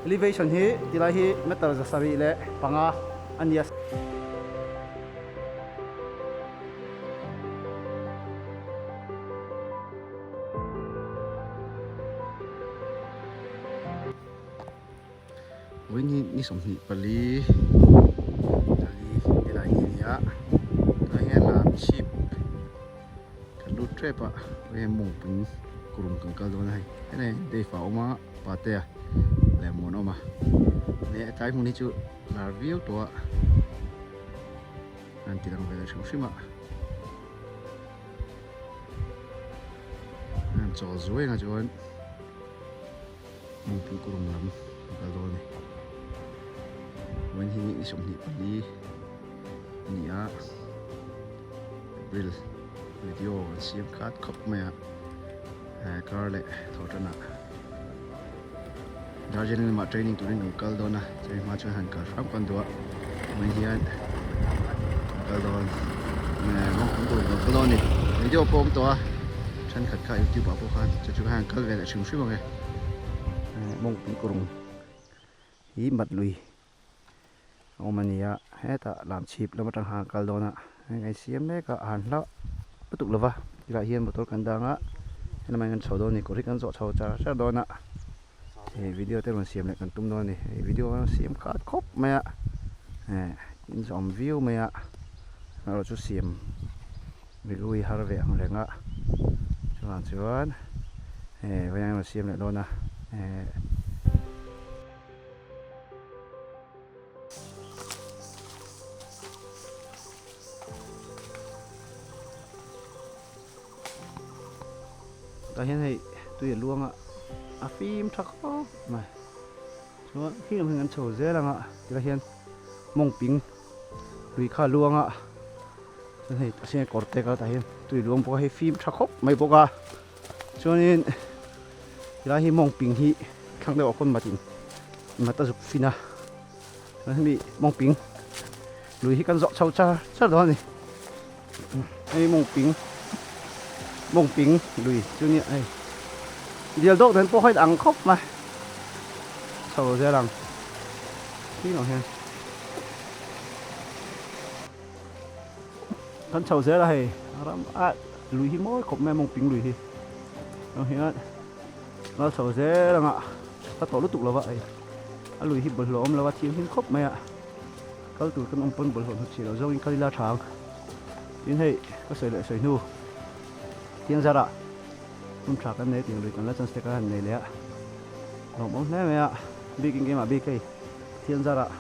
Elevation hi tilai hi meter 705 a ni a. Vawiin hi ni 24 pali helai hi a ni a tunah hian lam chhip kan lut tep a hei mawngpui kurum kan kal dawn a hei helai hi Dave a awm a Patea leh Muanawma leh tlai hmun hi chu lar viau tawh a an ti lang ve leh hrim hrim a an chawl zuai ang a chuan. Mawngpui kurung lam a kal dawn a ni. Vawiin hi ni 24 a ni a, April video an siam khat khawp mai a, kar leh tho tan ah Darjeeling lamah training turin kan kal dawn a, chumi hma chuan han kal hram kan duh a, vawiin hian kan kal dawn Mawngpui kurung kan kal dawn a ni. Video pawh a awm tawh a, thenkhat kha YouTube ah pawh khan chu chu khan kal ve leh hrim hrim ang e. Mawngpui kurung hi mat lui a awm a ni a hetah lam chhip lam atang khan a kal dawn a heng a insiam mek a a han hlauh lutuk lo va tilai hian motor kan dang a helamah hian kan chho dawn a ni kawr hi kan zawh chho char char dawn a he video te rawn siam leh kan tum dawn a ni hei video a siam khat khawp mai a eh in zawm viau mai a erawh chu siam Milu i har ve ang reng a, chuvang chuan eh vawiin an rawn siam leh dawn a eh. Tah hian hei tui a luang a, a fim tha khawp mai. Chuan khi lam hian kan chho zel ang a, tilai hian mawngping lui kha a luang a, chuan hei a sir kawr te kal tah hian tui luang bawk a, hei fim tha khawp mai bawk a, chuanin tilai hi mawngping hi thlang deuh ah khawn matin mat a zuk fin a, chuan hemi mawngping lui hi kan zawh chho char char dawn a ni, hei mawngping mawngping lui chu nia hei dial dawk dan pawh kha in ang khawp mai chho zel ang khi lo hian. Kan chho zel a hei ram a lui hi mawi khawp mai a mawngping lui hi heng hian kal chho zel anga ka tawh lutuk lova hei a lui hi bawlhhlawh awm lo a thianghlim khawp mai a kal tur kan awm pawn bawlhhlawh hnut chih loh zawngin kal ila tha ang tin hei ka sawi leh sawi hnu thiang zarah hmun tha kan nei tiang lui kan la chance te kan han nei leh a lawmawm hle mai a bikin keimah bik hei thiang zarah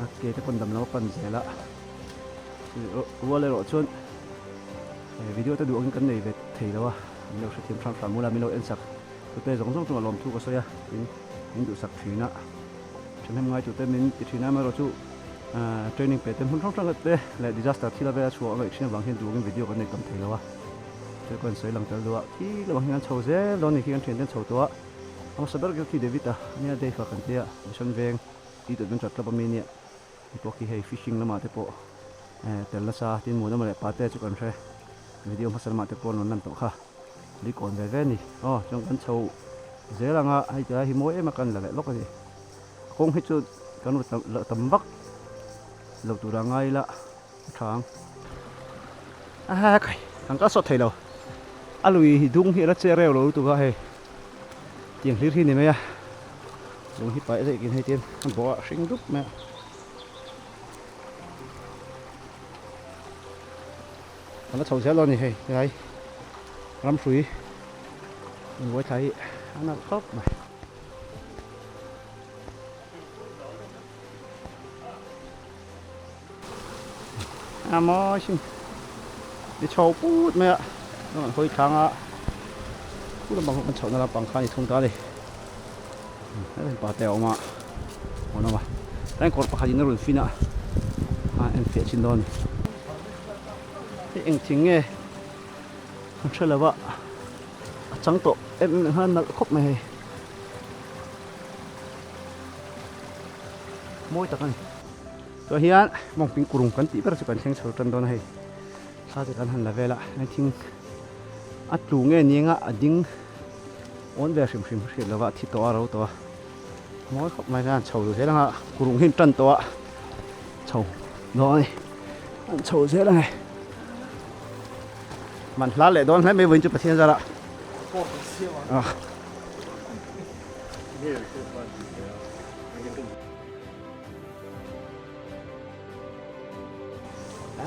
a ke te pawn dam lam a pan zel a rual erawh chuan video te duh angin kan nei ve thei lo a min lo hrethiam hram hram mula min lo en sak tute zawng zawng chungah lawmthu ka sawi a tin min duhsak thin a thahnem ngai tute min ti thin a amaherawh chu training pe te hmun hrang hrang te leh disaster thil a vela chhuah a ngaih thin avang hian duh angin video kan nei tam thei lo a chu ka sawi lang tel duh a khi lamah hian chho zel dawn a ni khi kan thian ten chho tawh a a hmasa ber khi David a nia Dave a kan tia mission veng. Tih tur kan club ami nia hei pawh khi hei fishing lamah te pawh eh tel nasa tin Muanawma leh Pate chu kan hre video hmasa lamah te pawh an rawn lan tawh kha li kawn ve ve a ni aw chuan kan chho zel ang a hei tilai hi mawi em a kan la leh lawk a ni kawng hi chu kan la tam vak lo tura ngai ila a tha ang a kai kan kal sawt thei lo a lui hi dung hi a la che reu lo lutuk a hei tiang hlir hi ni mai a lung hi paih daih kin hei tin a bawh a hring dup mai a kan la chho zel dawn a ni hei helai ramhrui inbuai thla hi a nalh khawp mai. A mawi sin ni chho put mai a chuan an hawi thlang a khu lampang kan chhohna lampang kha a ni thung ta a ni helai pa te a awm a a awm a tlai kawr pakhat in a rawn fin a a en fiah chin dawn a ni hei eng thing nge an hre lo a a chang tawh em em ang hian a nalh khawp mai hei. Mawi tak a ni. Tah hian mawngping kurung kan tih ber chu kan thleng chho tan dawn a hei. Thla te kan han la vel a, heng thing a tlu nge ni anga a ding awn ve hrim hrim hriat lova a thi tawh a ro tawh a. Mawi khawp mai hian chho zel anga kurung hi an tan tawh a chho dawn a ni an chho zel ange man hla leh dawn hle mai vawiin chu Pathian zarah ah.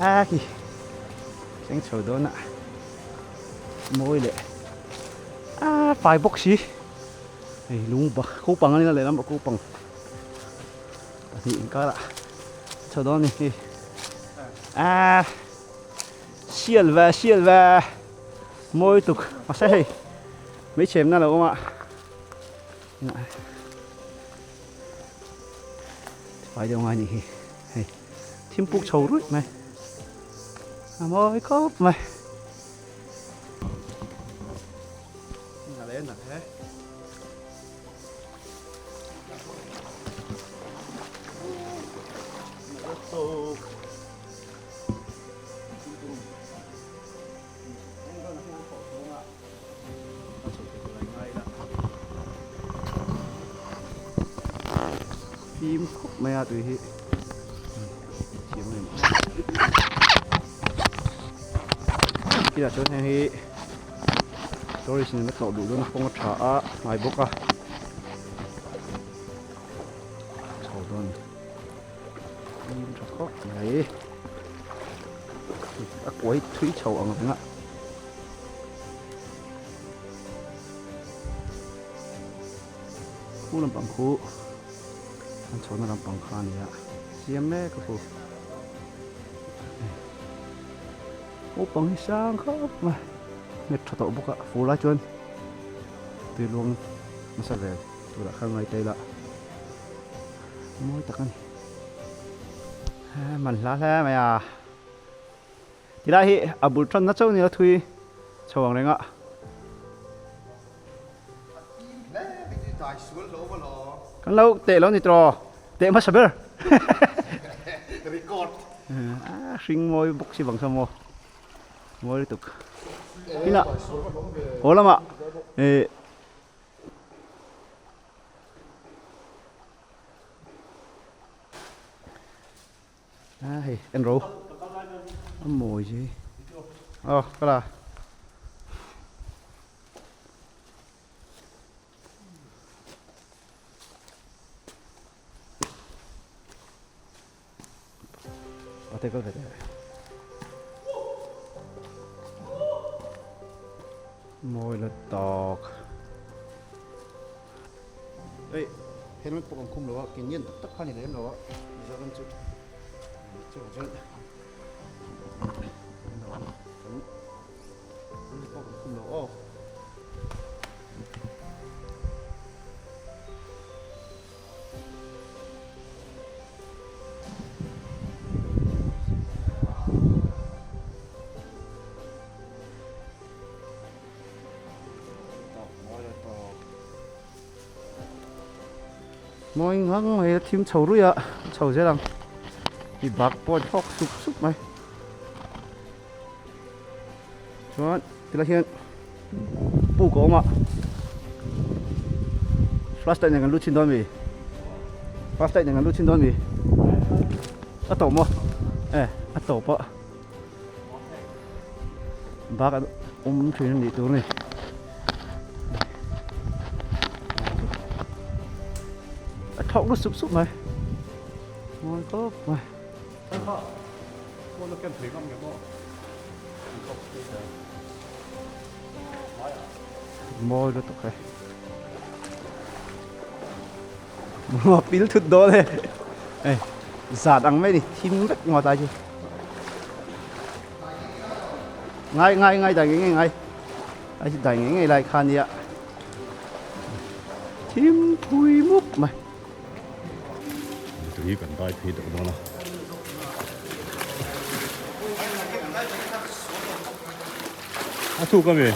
A khi thleng chho dawn a mawi leh a fai bawk si hei lung ko pang a ni a lehlam ah ko pang pahnih inkar ah chho dawn a ni hei a sial ve sial ve mawi tuk mahse hei hmeichhe na lo awm a. Fai deuh ngai nih hi hei thim puk chho ruih mai a mawi khawp mai. Fim khawp mai a tui hi thiam a ni khilah chuan heng hi tourist in an tlawh duh dawn a kawng a tha a hnai bawk a chho dawn fim tha khawp mai a kuai thui chho ang reng a. Khu lampang khu an chhohna lampang kha a ni a siam mek a khu naupang hi sang khawp mai nghet tha tawh bawk a fur lai chuan tui luang nasa vel turah khan ngai ta ila mawi tak a ni man hla hle mai a. Tilai hi a bul tanna chauh nia thui chho ang reng a. Kan lo teh lo ni tawh teh hmasa ber. A hring mawi bawk si bang saw maw mawi lutuk. Inah haw lamah eh. A hei en ro a mawi chi aw ka la a te kal ve te mawi la tawk Hei helmet pawh kan khum lo a ke nian tak tak kha ni lem lo a Mizoram chu chuvang chuan kan helmet pawh kan khum lo aw. Mawi ngang mai a thim chho ruih a chho zel ang i bak pawh a thawk sup sup mai chuan tilai hian puk a awm a flashlight nen kan lut chhin dawn mi flashlight nen kan lut chhin dawn mi a tawp maw e a tawp a. Bak an awm thin a nih tur a ni. A thawk lut sup sup mai. Mawi khawp mai. Mawi lutuk e. Maw pil thut dawn e. Hei zat ang mai a ni thim vek maw tlai chu. Ngai ngai ngai dai ngei ngei ngai. Ai dai ngei ngei lai kha nia. Thim phui mup mai. Tui kan dai phei deuh dawn a. A thuk a mi.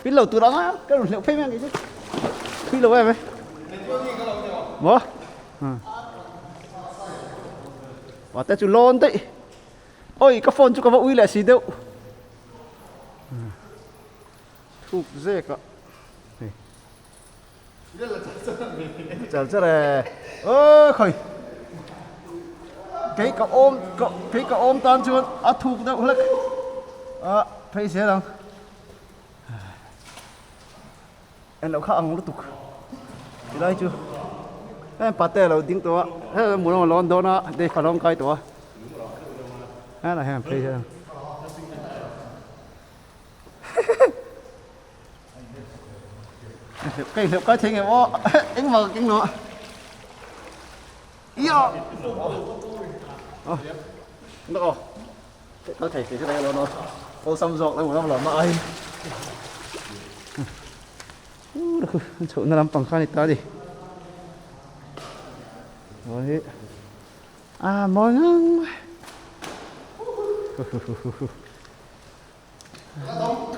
Pin lo tur anga ka rawn hleuh phei mai ang kei chu. Thui lo em e. Maw? Pate chu lawn daih. Oi ka phone chu ka va ui leh si deuh. Thuk zek a. Char char e. Ơ khoi. Kei ka awm ka kei ka awm tan chuan a thuk deuh hlek. A phei zel ang. En loh kha ang lutuk. Tilai chu heng pate a lo ding tawh a, heng a hmuh lawn dawn a, dei fa lawng kai tawh a. Helai hian phei hian. Ka inhleuh kai thei ngei aw, engmah ka keng lo a. Ia! Nak aw. Kal thei thei thei lo no. Awlsam zawk lo lam lam ai. U khu chho na lampang kha ni ta ni. Oi. A mawi ngang mai.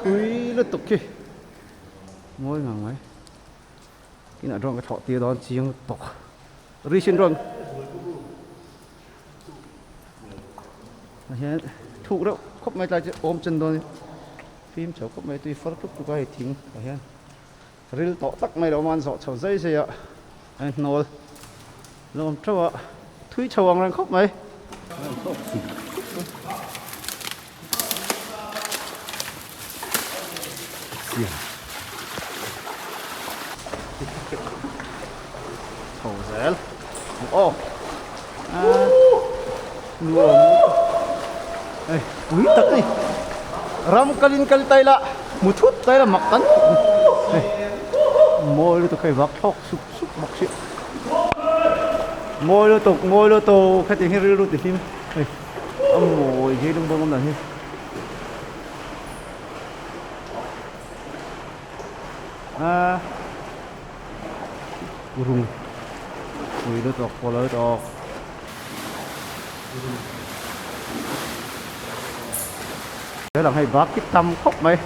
Thui lutuk khi. Mawi ngang mai. Kinah drone ka thlawh tir dawn chiang lutuk. Recent drone. Hian thuk reuh khawp mai tlai chu awm chen dawn fim chho khawp mai tui far tuk tuk a hei thing ah hian ril tawh tak mai lo man zawh chho zai zai a a hnawl lo awm teuh a thui chho ang reng khawp mai. Chho zel aw nuam hei pui tak a ni ram kalin kal ta ila hmu thut ta ila mak kan hei mawi lutuk hei vak thlawk sup sup bawk si mawi lutuk mawi lutuk hetiang hi rilru ti hlim hei a mawi hi lung bawm awm dan hi. A rung pui lutuk pawh lo tawk he lang hei bak hi tam khawp mai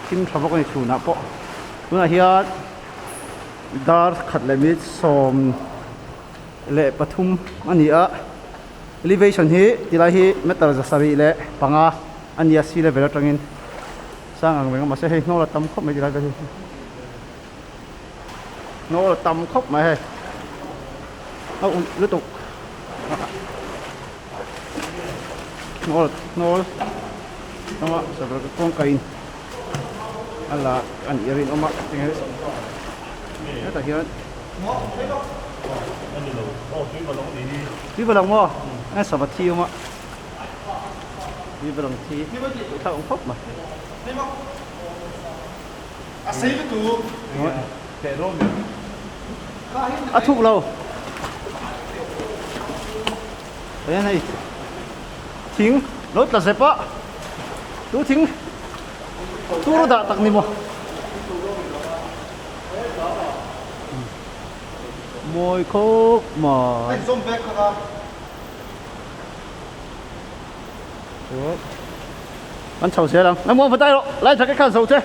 thim tha bawk a ni chhunah pawh tunah hian dar khat leh minute 13 a ni a elevation hi tilai hi meter 705 a ni a sea level atangin. Sang ang reng a mahse hei hnawl a tam khawp mai tilai vel hi hnawl a tam khawp mai hei a ulh lutuk hnawl hnawl anga sakawr kawngka in a la a nih rinawm a enge hetah hian tui va lang maw enge sava thi awm a. River ang thi thlak ang khawp mai. A thuk lo. Ayan hei thing lo tla zep a tu thing tur a dah tak ni maw. Mawi khawp mai. An chho zel ang. Namuang va dai rawh. Lai jacket khan zo che.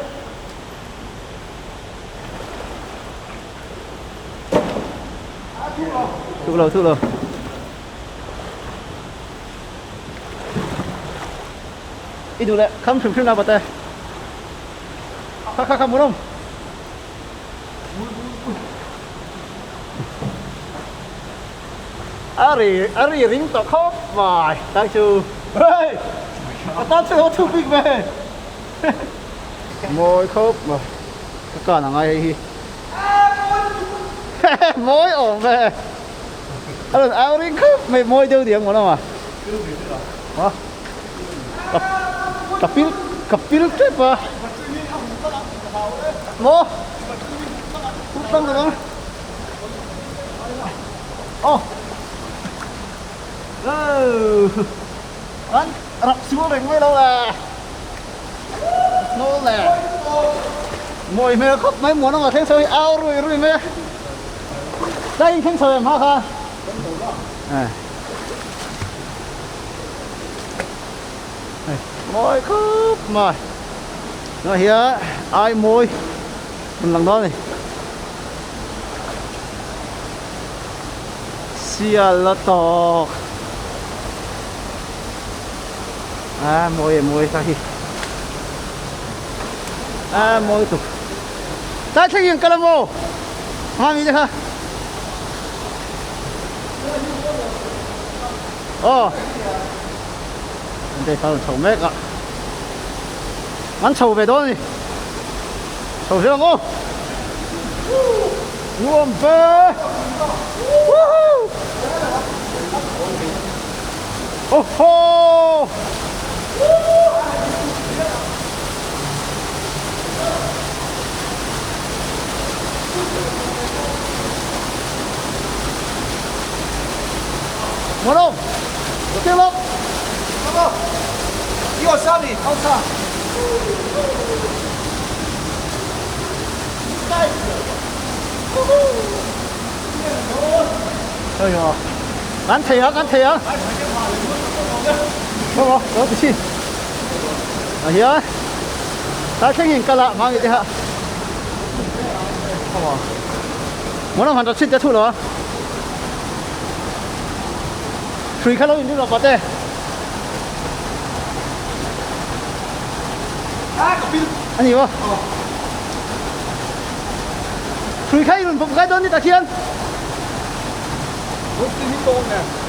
Thuk lo, thuk lo. I duh leh kham hrim hrim na bate. Kha kha kha munom. A ri a ri ring tawh khawp mai tang chu hei a tan chu lo thu bik ve mawi khawp mai ka kan angai hei hi mawi awm ve a rawn au ring khawp mai mawi deuh diang maw lama a ka pil ka pil tep a maw tlang tlang. Aw An rak sual reng mai lo le Hnawl le Mawi hmel khawp mai muan anga thleng chho hi au rui rui mai a Tlai in thleng chho em ha kha Mawi khawp mai Tunah hian ai mawi Hmun lang dawn a ni. Sial a tawk. A mawi e mawi ta hi. A mawi tuk. Tlai thleng in kal a maw? Mami te kha. Aw. An te kha rawn chho mek a. An chho ve dawn a ni. Chho zel ang aw. Nuam ve. Woohoo! Oho! Ngon không? Có tiếc lắm. Kan thei a, kan thei a. Không có, có cái gì. À hian, ta thleng in kal a, mang i te ha. Muốn làm hoàn toàn xin te thu lo a. Hrui kha lo in ru lo te. Ani maw? Hrui kha i run bawk ngai dawn ni tak hian.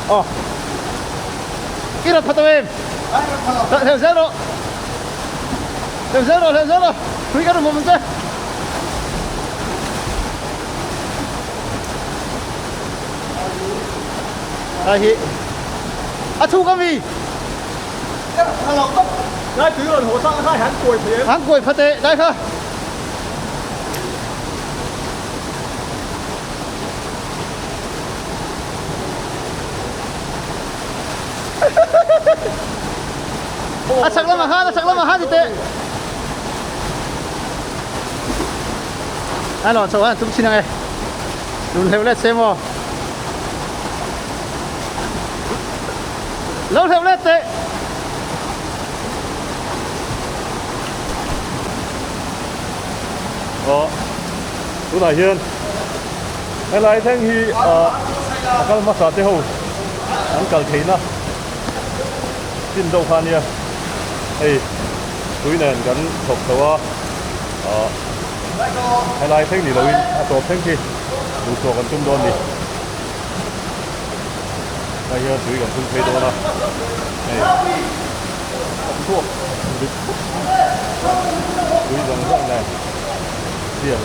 Aw. I rat phat em? Hleuh zel rawh. Hleuh zel rawh, hleuh zel rawh. Hrui ka run bawk ang che. Lai hi a thuk a mi. Lai tui rawn haw sang kha han kuai thei em? Han kuai phat e, lai kha. A chak lamah khan, a chak lamah khan ti teh. A lawn chho han tum chin ang e. Lun hleuh let se maw? Lo hleuh let teh. Aw, tunah hian helai thleng hi a kal hmasa te ho an kal theihna chin deuh kha ania hei tui nen kan thawk chho a ah helai thleng ni loin a tawp thleng khi duh chhuah kan tum dawn a ni hei hian tui kan thum phei dawn a hei a chhuak rit khawp tui zawng zawng nen chian.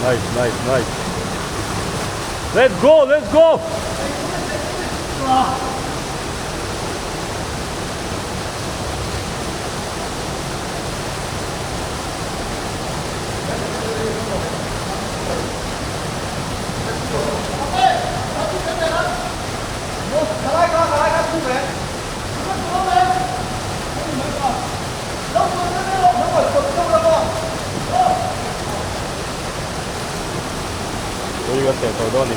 Nice, nice, nice. Let's go, let's go! Tui kan teh tawh dawn a ni.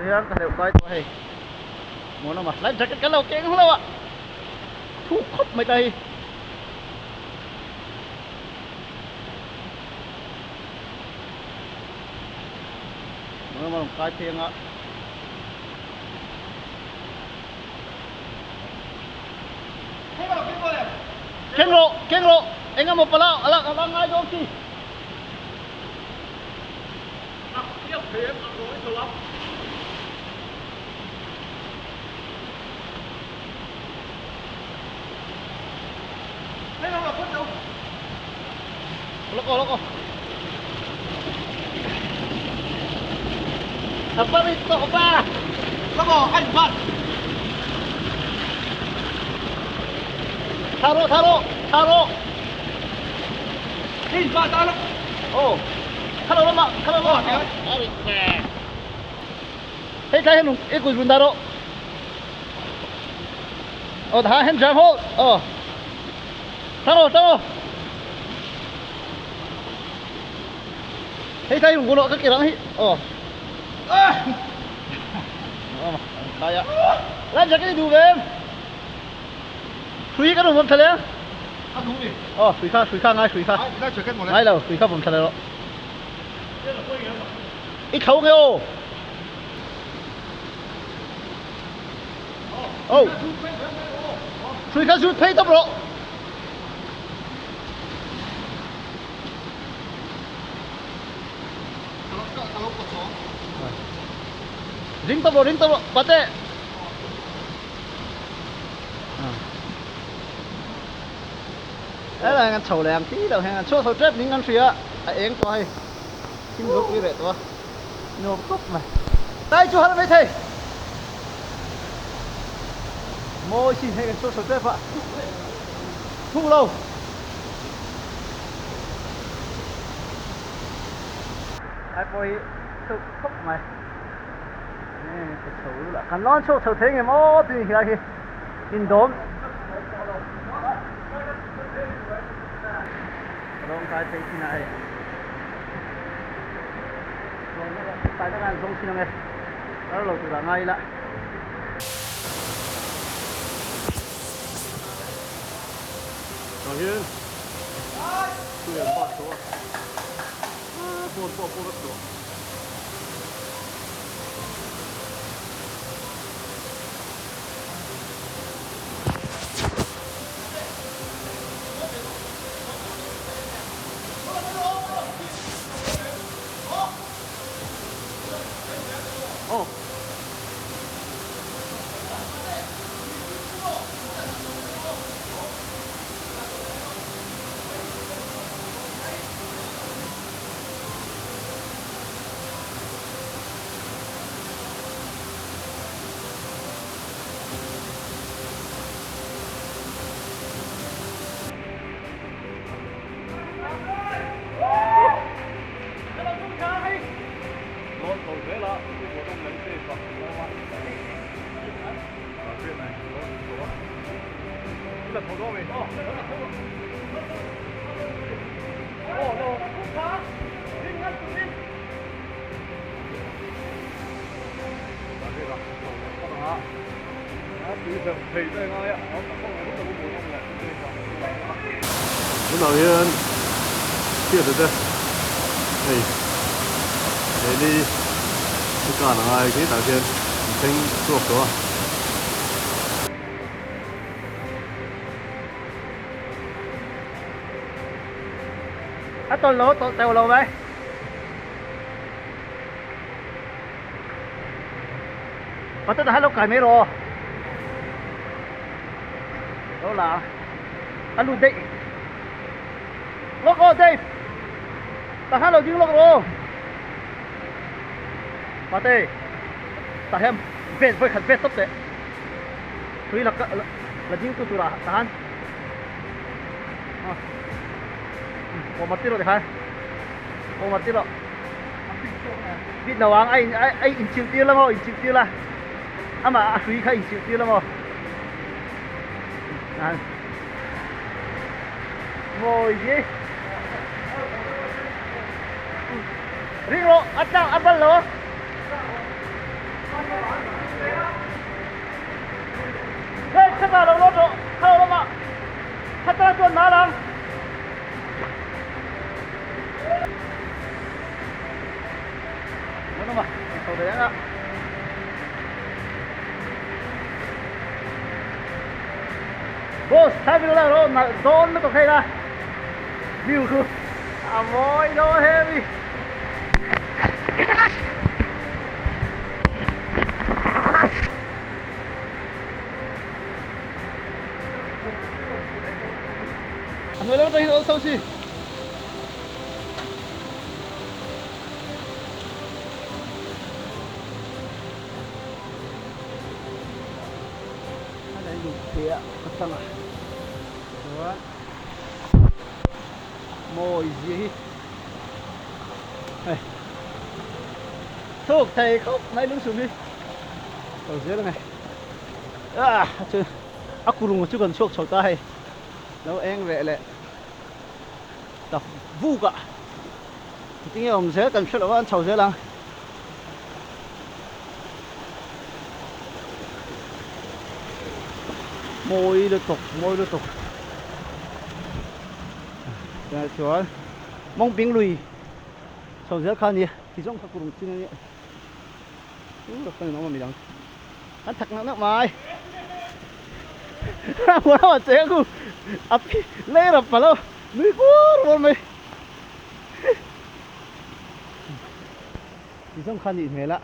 Hian ka hleuh kai tawh hei. Mawn awm a, life jacket kan lo keng hlauh a, thuk khawp mai ta hi. Mawn awm a rawn kai phei anga. Keng rawh, keng rawh, eng emaw pala a la ngai dawn chi. Loko loko. Apa rito pa? Loko, anh bắt. Tharo tharo tharo. Đi ba ta lắm. Oh. Tharo lama, tharo lama. Hei tlai hian i kut vun dah rawh. Aw tha hand jam hold. Aw. Tang rawh tang rawh. Hei thai rung rawh ka ke rang hi. Aw. Khai a. Life jacket i duh ve em? Hrui kan rawn vawm thla leh a. A duh ni. Aw hrui kha hrui kha ngai hrui kha. Life jacket mawle. Ngai lo hrui kha vawm thla leh rawh. I tho nge aw. Aw. Hrui kha zut phei tawp rawh. Ring tawp rawh ring tawp rawh pate. Helai kan chho leh ang khi lo hian an chhuak chho tep ning kan hria a eng tawh a hei thim zawk pui reh tawh a nuam khawp mai. Tlai chu har mai thei mawi sin hei kan chhuak chho tep a thuk lo. Ai pawh hi thuk khawp mai. Kan lawn chhuak chho thei ngem aw tih hi hi indawm rawng kai phei chin a hei tlai takah an zawng thin ang e kar lo turah ngai ila. Tah hian tui an bat tawh a phone pawh a pawh vek tawh. Lawn chho zel a, chu bawlhhlawh leh safe a. Tunah hian theatre te hei keini kan a ngai khi tah khian an thleng chhuak tawh a. A tawlh lo a tawlh teuh lo mai. Patata kha lo kai mai rawh aw. Lo la a. A lut daih. Lawk aw Dave. Tah khan lo ding lawk rawh aw. Pate tah hian vet vawikhat vet tawp teh. Tui la la ding tu turah tah khan aw mar tir rawh tikhan aw mar tir rawh bit lo ang a in a inchilh tir la maw inchilh tir la amah a hrui kha inchilh tir la maw mawi hi ring rawh a tlang a bal lo. Hei chhakah lo lawt rawh, kha lo lamah kha tan chuan nal ang. Lo lamah an chho ve ang a. Boss, thlai vil la rawh, nalh dawn lutuk hei la. View chu a mawi dawn heavy. A hnuai lam atang hian awlsam si. A la in piah ka chang a chuan mawi zia hi hei thuk thei khawp mai lungsum hi kal zel ange ah chuan a kurung chu kan chhuak chho ta hei. Lo eng ve leh ta vuk a, tinge awm zel kan hre lo a, an chho zel ang. Mawi lutuk, mawi lutuk. Tunah chuan mawngping lui chho zel kha a ni, ti zawng kha kurung chin a nia. Chu tak chuan in awm a midang an thak nak nak mai. Hmuh lamah cheng khu a lei rap palo nui kur kur mai. Ti zawng kha nih hmel a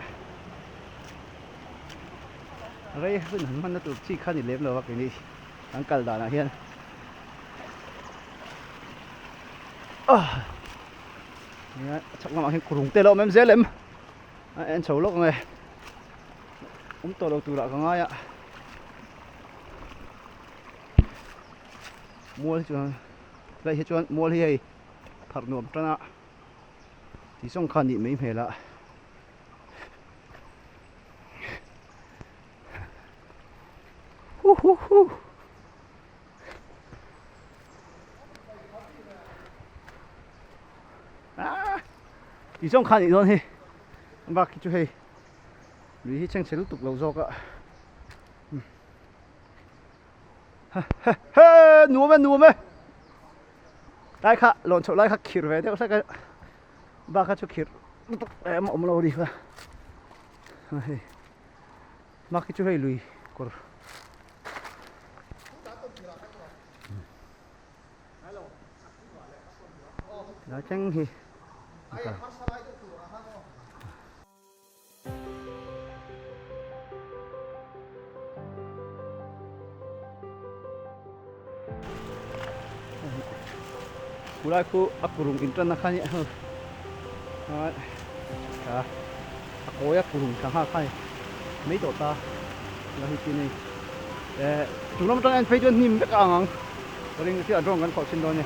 rei hun han hmanna tur chi kha ni lem lo a keini kan kal danah hian ah a chhak lamah hian kurung te a lo awm em zel em a en chho lawk ang e awm tawh lo turah ka ngai a mual hi chuan tlai hi chuan mual hi hei pharh nuam tan a. Tih zawng kha nih mai hmel a. Hu hu hu. Ah! Tih zawng kha nih dawn hi. Bak hi chu hei lui hi chhengchhe lutuk lo zawk a. Ha ha ha nuam e nuam e. Lai kha lawn chhoh lai kha khirh ve deuh hlek a bak kha chu khirh lutuk em a awm lo a ni kha hei bak hi chu hei lui kawr lai thleng hi a kal. Khulai khu a kurung inṭanna kha a nia a kawi a kurung thla nghal kha a ni mai tawh ta la hi chi a ni eh chung lam atang en phei chuan hnim vek a ang ang ka ring chu a drone kan khawh chhin dawn a ni.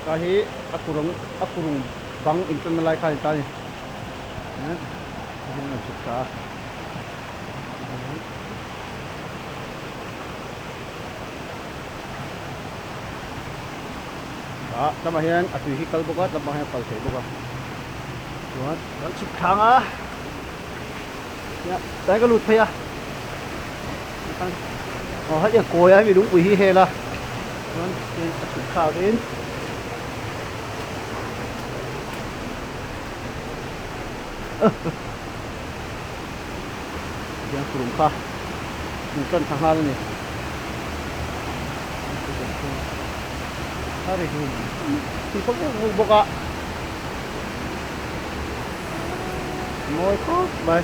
Ka hi a kurung a kurung bang inṭanna lai kha a ni ta a ni eh hian a chhuk thla a. Ah tlangah hian a tui hi kal bawk a tlangah hian a kal thei bawk a chuan kan chhuk thla ang a. Tlai ka lut phei a aw heti ang kawi a hemi lungpui hi hel a chuan a chhuk thlak in tiang kurum kha in tan thla nghal a ni a ri hum thil khawp vuk vuk bawk a. Mawi khawp mai.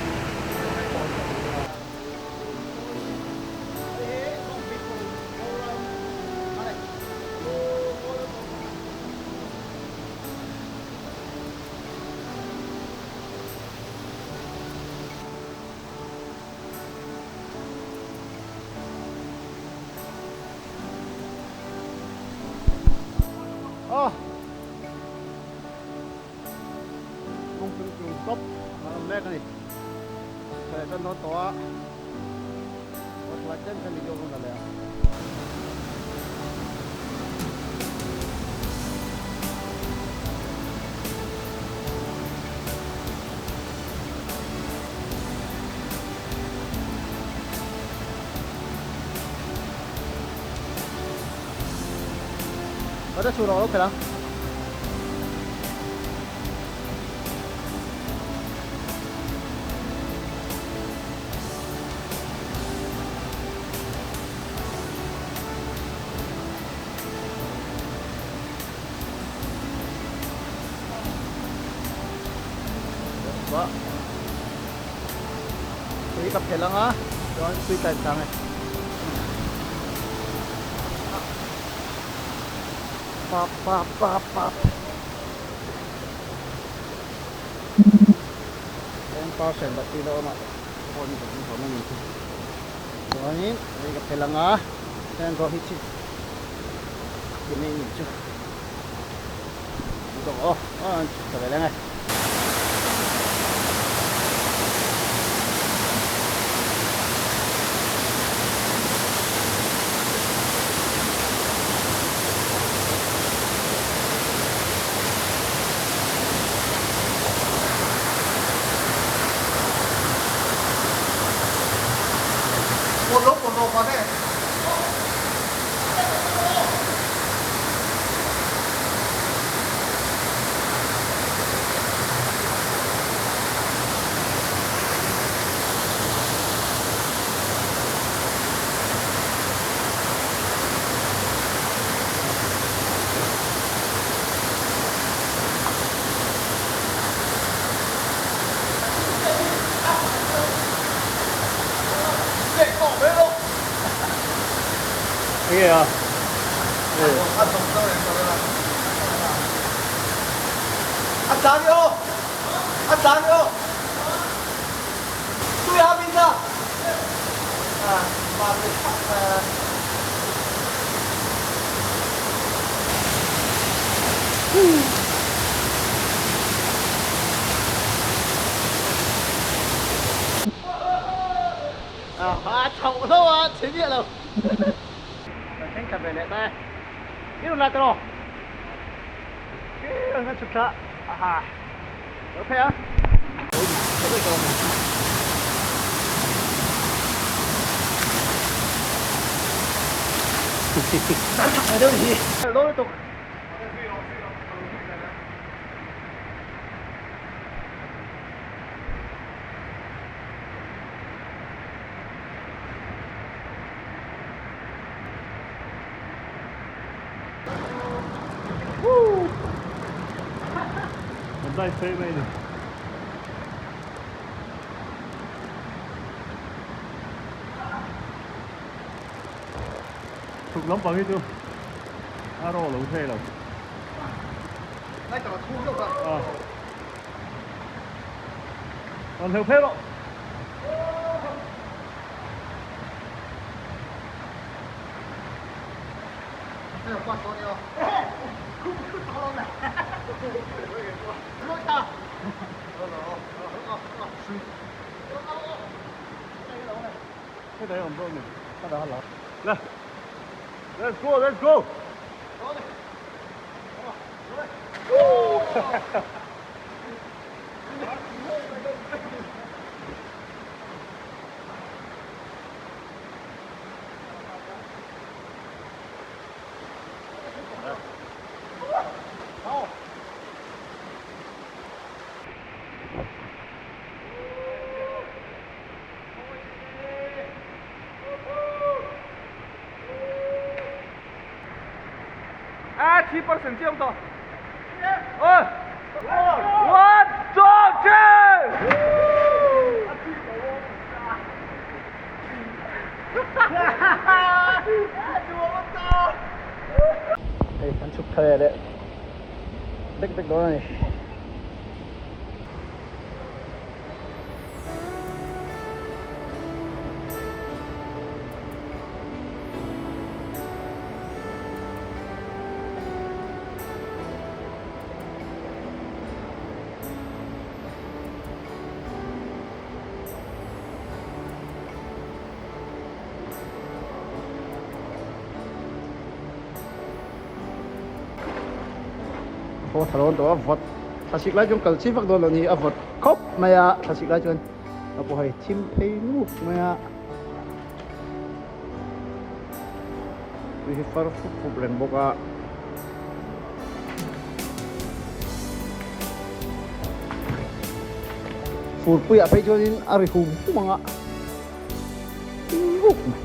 Stop a awm mek a ni. Thla leh tan dawn tawh a, aw thlai tlem tlem video ka rawn la leh a. Ka chhuh rawh lo phelh ang. Tui ka phelh ang a, chuan tui kai chang e. Pap pap pap pap. Ten percent battery la awm a phone ka hmu thawm a ni chu. Chuanin hei ka phelh ang a, heng pawh hi chi chi mai ni chu. An tawk aw, aw an chhuk ta ve leng e. Enge a? A chhoh hlauh a chhe miah lo. Kan thleng thla ve leh ta e. I rawn la ta rawh. I rawn kan chhuk thla. Aha. Lo phei a. Kan chhuk ve deuh hi. Lo lutuk. Kan dive phei mai a ni. Chhuk lampang hi chu a raw lo thei lo. Còn theo phép không?来，Let's go, let's go. Hei kan chhuk thla leh leh bek bek dawn a ni. pawh a tha dawn tawh a vawt thlasik lai chuan kal chi vak dawn lo ni a vawt khawp mai a thlasik lai chuan a pawh hei thim phei nuk mai a tui hi far fup fup reng bawk a. Furpuiah phei chuanin a ri hum hum ang a nguk mai.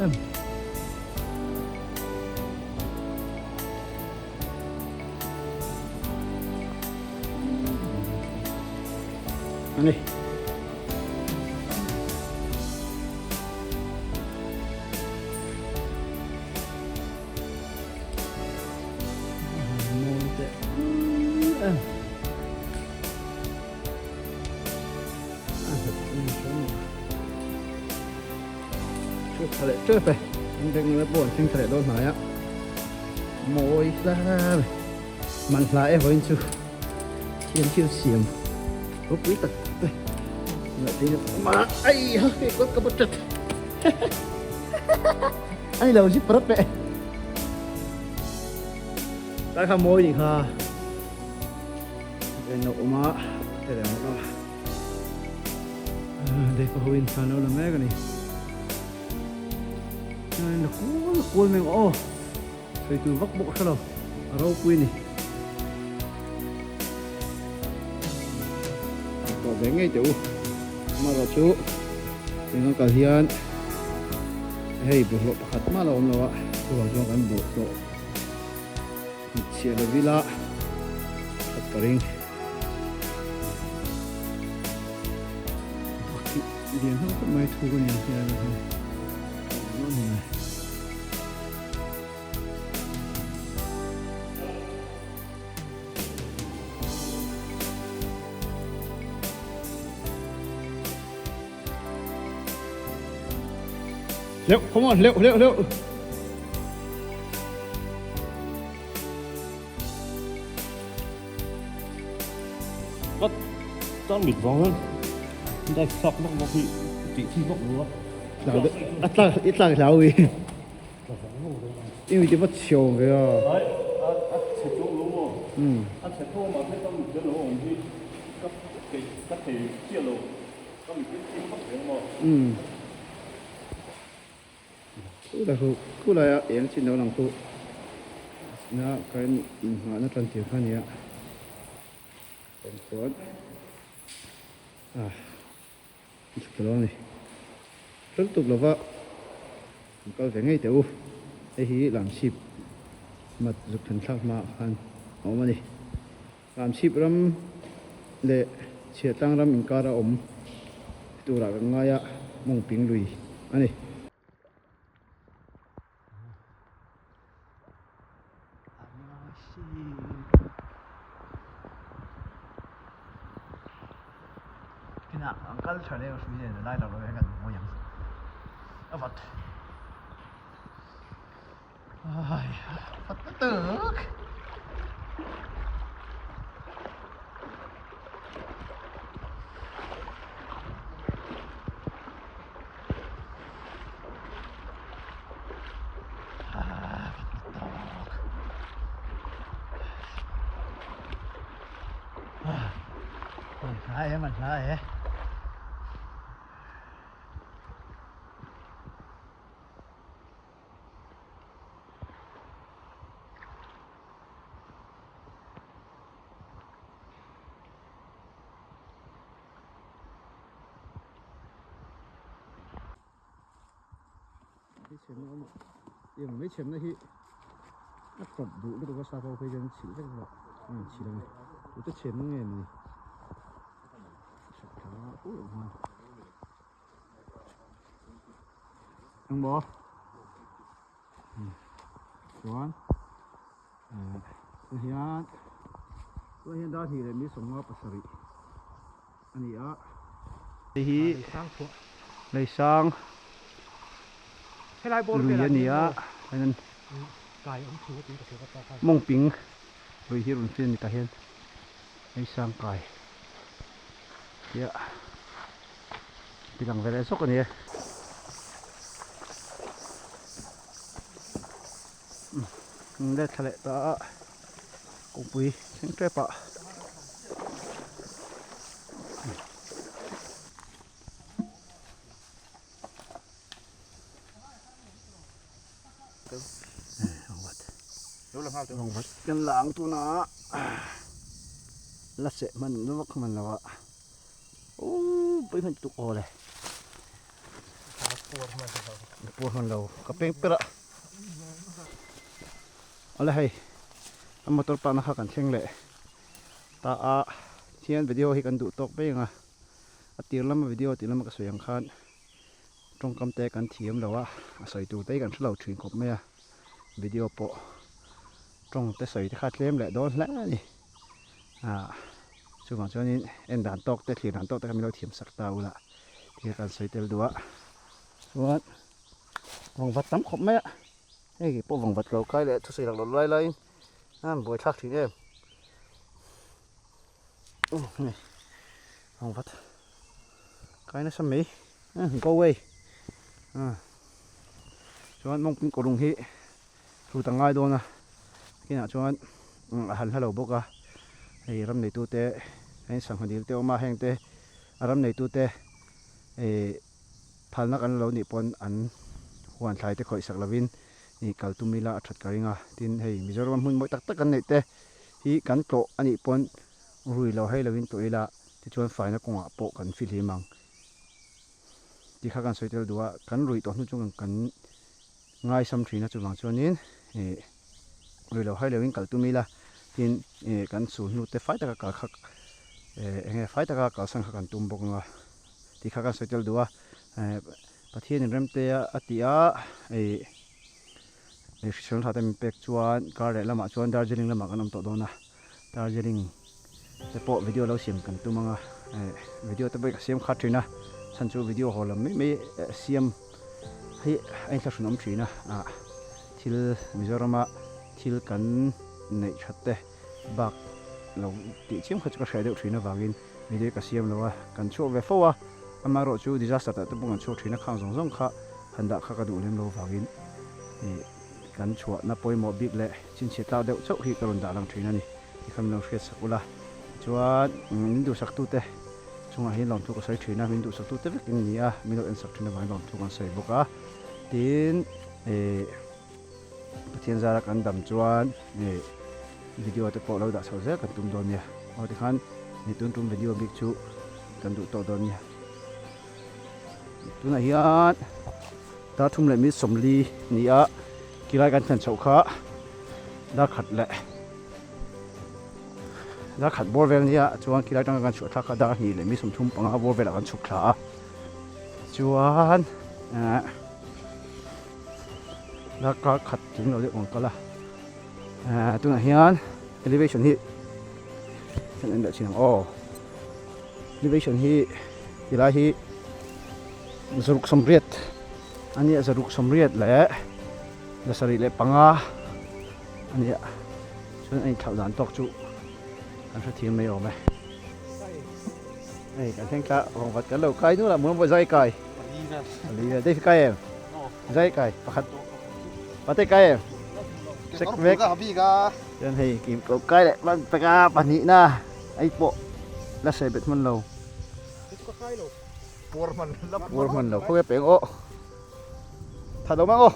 Ani. Man hla e vawiin chu thiam thil siam ropui tak te ai ha hei kawt ka bawt ani lo zip rat leh lai kha mawi ni kha en lo awm a te leh mawlh a dei pa ho in thlan lo la mek ani la kual kual mai ang aw sawi tur vak bawk hre lo a ropui ani tawh ve ngei teh u amaherawhchu eng a kal hian hei bawlhhlawh pakhat mah la awm lo a chuvang chuan kan bawlhhlawh chhiah lo ila that ka ring lian hlauh khawp mai thu ka ni ang hian hei. Leuh, come on, leuh, leuh, leuh. Vat tan mit vang hian dai sak vak vak hi tih chi vak lo a. A tlak i tlak hlau i. I mi te va chhiau ve a. Ai a chhe tawh lo maw? A chhe tawh mahse ka mit te lo awm hi ka thei ka thei chiah lo ka mit hi thim vak reng maw? Khulai khu khulaia eng chin lo lang khu na kan inhmahna tan tir kha nia chuan a chhuk lo a ni hrel tuk lova an kal ve ngei teh u hei hi lamchhip mat zuk thlen thlak hmaah khan a awm a ni lamchhip ram leh chhiahtlang ram inkar a awm turah kan ngai a mawngping lui a ni. Kinah an kal tha leh hrui nen lai lo hian kan mawi ang a vat ai vat lutuk. Man hla e man hla e. Tiang mai chhemna hi a tawp duh lutuk a sap ho phei chuan chhilh vek vek a chhilh ang e tute chhemna nge ni. Engmaw? Chuan tah hian tah hian dar hnih leh mi sawmnga pasarih a ni a. Hei hi Leisang lui a ni a Mawngping lui hi rawn fian a ni tah hian Leisang kai tia ti lang ve leh zawk a ni e. Let thla leh ta a kawngpui thleng tep ah. Kan la ang tuna la seh hman vak hman lo a ooh pui hman tuk aw le puar hman lo ka peng per a awle hei a motor park na kha kan thleng leh ta a thian video hi kan duh tawk mai ang a a tir lama video tih lama ka sawi ang khan tawngkam te kan thiam lo a a sawi tur te hi kan hre lo thin khawp mai a video pawh tawng te sawi te kha tlem leh dawn hle a ni ah chuvang chuanin en dan tawk te thlir dan tawk te kha min lo thiam sak ta ula thil kan sawi tel duh a chuan vangvat tam khawp mai a hei pawh vangvat lo kai leh thusawi lak loh lai laiin a han buaithlak thin em. Ang vat kai nasa mai go away chuan mawngping kawlung hi hrut a ngai dawn a kinah chuan a han hla lo bawk a hei ram neitu te heng sangha dil te awm a heng te a ram neitu te ih phalna kan lo nih pawn an huan thlai te khawih sak lovin ih kal tum ila a that ka ring a tin hei Mizoram hmun mawi tak tak kan neih te. Hi kan tlawh a nih pawn rui lo hei loin tlawh ila tichuan faina kawngah pawh kan fihlim ang tih kha kan sawi tel duh a, kan rui tawh hnu chu kan ngaisam thin a chuvang chuanin ih rui lo hei loin kal tum ila tin ih kan sul hnu te fai taka kal kha eh eng nge fai taka kalsan kha kan tum bawk ang a tih kha kan sawi tel duh a eh Pathianin remte a ti a ih. Hriselna tha te min pek chuan kar leh lamah chuan Darjeeling lamah kan awm tawh dawn a, Darjeeling te pawh video lo siam kan tum ang a, video te pawh hi ka siam khat thin a, chhan chu video haw lam mai mai siam hi a inthlahrun awm thin a, ah thil Mizorama thil kan neih that te bak lo tih chiam kha chu ka hriat deuh thin avangin video hi ka siam lo a, kan chhuak ve fo a, amaherawh chu disaster tah te pawh kan chhuak thin a, khang zawng zawng kha han dah kha ka duh lem lo vangin ih kan chhuahna pawimawh bik leh chinchhiat tlak deuh chauh hi ka rawn dah lang thin a ni tih kha min lo hriat sak ula chuan min duhsak tute chungah hian lawmthu ka sawi thin a min duhsak tute vek in ni a min lo en sak thin avangin lawmthu kan sawi bawk a tin ih Pathian zara kan dam chuan ih video te pawh lo dah chho zel kan tum dawn nia aw tikhan ni tun tum video bik chu kan duh tawh dawn nia. Tunah hian dar thum leh mi sawmli ni a kilai kan thlen chhoh kha dar khat leh dar khat bawr vel nia chuan kilai atanga kan chhuah thlak kha dar hnih leh mi sawmthum panga bawr velah kan chhuk thla a chuan eh dar kar khat tling lo deuh ang kal a eh tunah hian elevation hi kan en leh thin ang aw. Elevation hi tilai hi zaruk sawmriat a nia zaruk sawmriat leh zasarih leh panga a nia chuan a inthlauh dan tawk chu kan hrethiam mai awm e hei kan thleng thla vawngvat kan lo kai nual a muang pawh zai kai pali vel dei kai em zai kai pakhat pate kai em sek vek chuan hei kim ko kai leh peka pahnih na. Ei pawh la sawi bet hman lo. Puar hman lo. Khawnge peng aw. Tha lo mang aw.